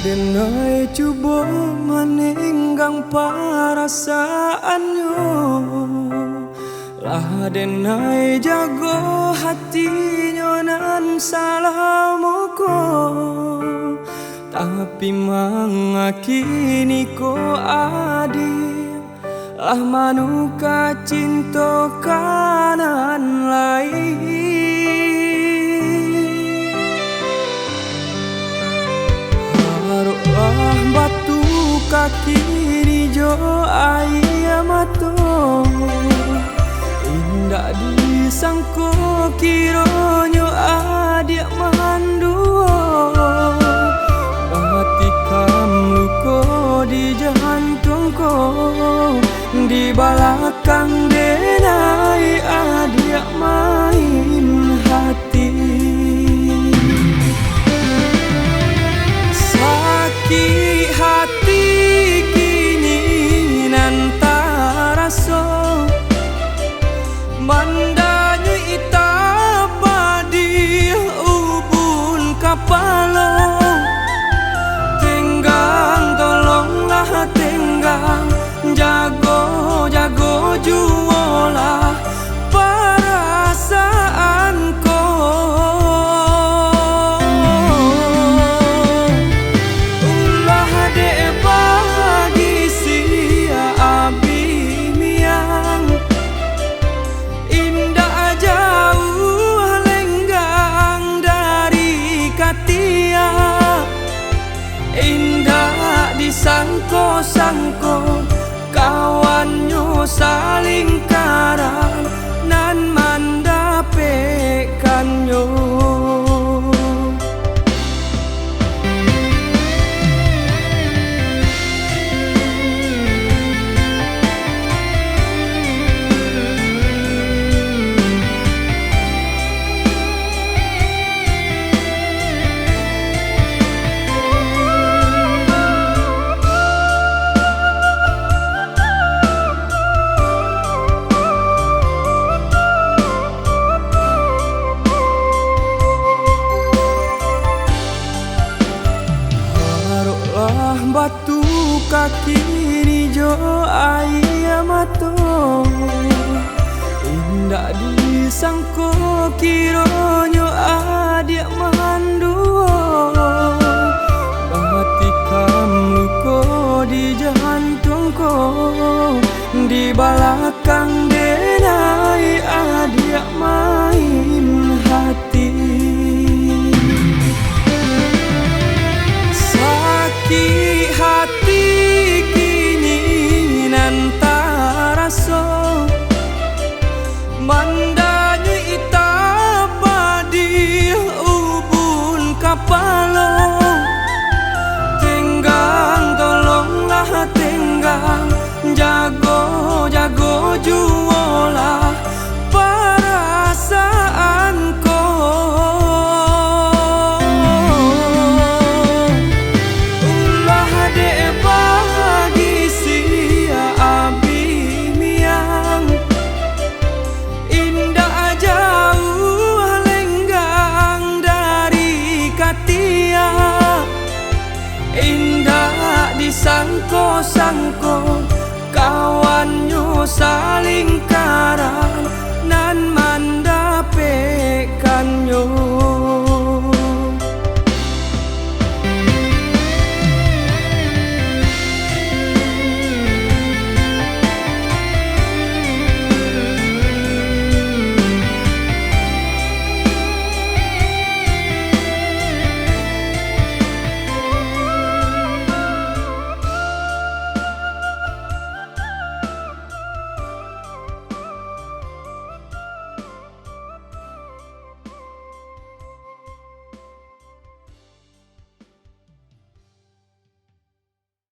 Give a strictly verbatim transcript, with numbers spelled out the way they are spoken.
Denai cubo manenggang parasaannyo, lah denai jago hatinyo nan salamo ko. Tapi mangakini ko adiak lah manuka cinto ka nan lain. Haroklah batuka kini jo aia mato. Indak disangko kironyo adiak manduo, batikam luko di jantuang ko. Di balakang denai adiak main hati. Sakik hati kini nan taraso, mandanyuik tapadih ubun kapalo. Tenggang, tolonglah tenggang, jago-jago juolah parasaan ko. Ulah dek bagisia abih miang, indak jauah lenggang dari katia. Indak disangko-sangko, kawannyo saling karan nan mandapekkannyo. Haroklah batuka kini jo aia mato. Indak disangko kironyo adiak manduo, batikam luko di jantuang ko. Di balakang denai adiak main hati. Sakik hati kini nan taraso, mandanyuik tapadih ubun kapalo. Tenggang, tolonglah tenggang, jago-jago juolah parasaan ko. Ulah dek bagisia abih miang, indak jauah lenggang dari katia. Indak disangko-sangko, kawannyo saling karan nan